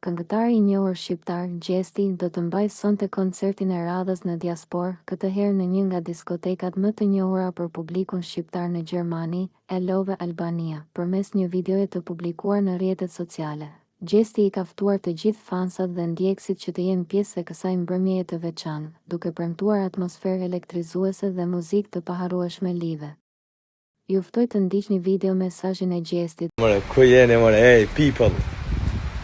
Këngëtari i njohur shqiptar, Gjesti, do të mbajë sonte koncertin e radhës në diasporë, këtë herë në një nga diskotekat më të njohura për publikun shqiptar në Gjermani, I Love Albania, përmes një videoje të publikuar në rrjetet sociale. Gjesti i ka ftuar të gjithë fansat dhe ndjekësit që të jenë pjesë e kësaj mbrëmjeje të veçantë, duke premtuar atmosferë elektrizuese dhe muzikë të paharrueshme live. Ju ftoj të ndiqni video mesazhin e Gjestit. More, ku jeni more, ej, people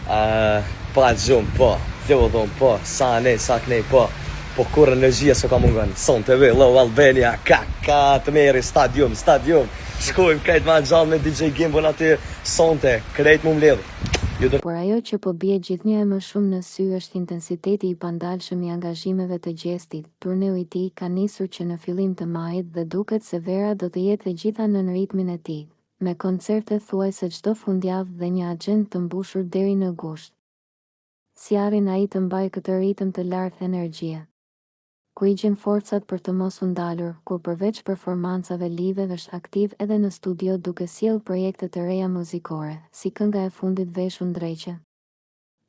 uh, Pa gjumë, po, lodhun, po, sa nej, sa knej, po Po kur energjia s'o ka mungon Sonte We Love Albania, ka, ka, të meri, stadium, stadium Shkojmë krejt ma gjallë me DJ Gimbon aty Sonte, krejt mu mledh Ju do Por ajo që po bie gjithnjë e më shumë në sy është intensiteti i pandalshëm i angazhimeve të Gjestit, Turneu i tij ka nisur që në fillim të majit dhe duket se vera do të jetë e gjitha nën ritmin e tij, me koncerte thuajse çdo fundjavë dhe një axhendë të mbushur deri në gusht. Si arrin ai të mbajë këtë ritëm të lartë energjie? Ku i gjen forcat për të mos u ndalur, kur përveç performancave live është aktiv edhe në studio duke sjellë projekte të reja muzikore, si kënga e fundit Veshu Ndreqe?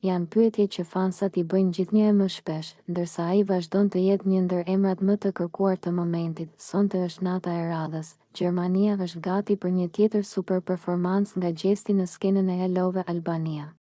Janë pyetje që fansat i bëjnë gjithnjë e më shpesh, ndërsa ai vazhdon të jetë një ndër emrat më të kërkuar të momentit, sonte është nata e radhës, Gjermania është gati për një tjetër super performancë nga Gjesti në skenën e I Love Albania.